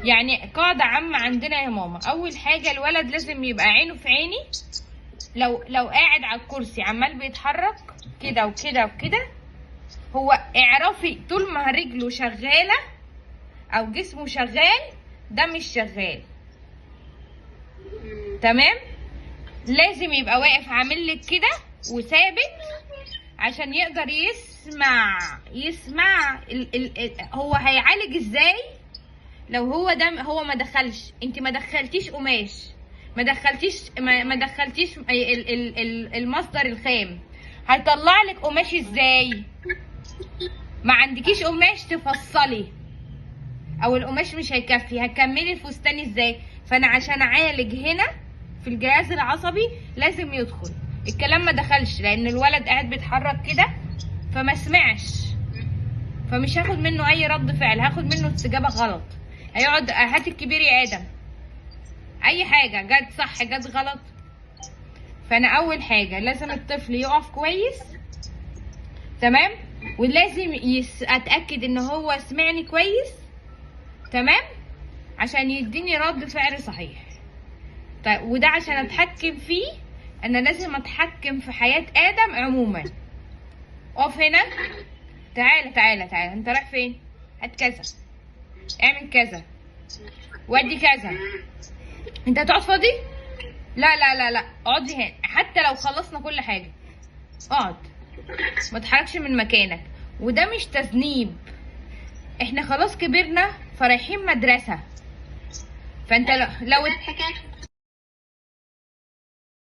يعني قاعدة عامة عندنا يا ماما، اول حاجة الولد لازم يبقى عينه في عيني. لو قاعد على الكرسي عمال بيتحرك كده وكده وكده، هو اعرفي طول ما رجله شغالة او جسمه شغال ده مش شغال. تمام؟ لازم يبقى واقف عامل لك كده وثابت عشان يقدر يسمع ال ال ال هو هيعالج ازاي لو هو ده هو ما دخلش، انت ما دخلتيش قماش، ما دخلتيش ما دخلتيش ال ال المصدر الخام، هيطلع لك قماش ازاي؟ ما عندكيش قماش تفصلي، او القماش مش هيكفي، هتكملي الفستان ازاي؟ فانا عشان اعالج هنا في الجهاز العصبي لازم يدخل الكلام. ما دخلش لان الولد قاعد بيتحرك كده فما سمعش، فمش هاخد منه اي رد فعل، هاخد منه استجابة غلط. هيقعد هات الكبير يا ادم، اي حاجة جت صح جت غلط. فانا اول حاجة لازم الطفل يقف كويس، تمام؟ ولازم اتاكد ان هو سمعني كويس، تمام؟ عشان يديني رد فعل صحيح. طيب وده عشان اتحكم فيه، انا لازم اتحكم في حياة ادم عموما. اقف هنا، تعالى تعالى تعالى، انت رايح فين؟ هات كذا، اعمل كذا، ودي كذا. انت هتقعد فاضي؟ لا لا لا لا، اقعدي هنا حتى لو خلصنا كل حاجة، اقعد ما تحركش من مكانك. وده مش تذنيب، احنا خلاص كبرنا فرايحين مدرسه، فانت لو نفس حكاية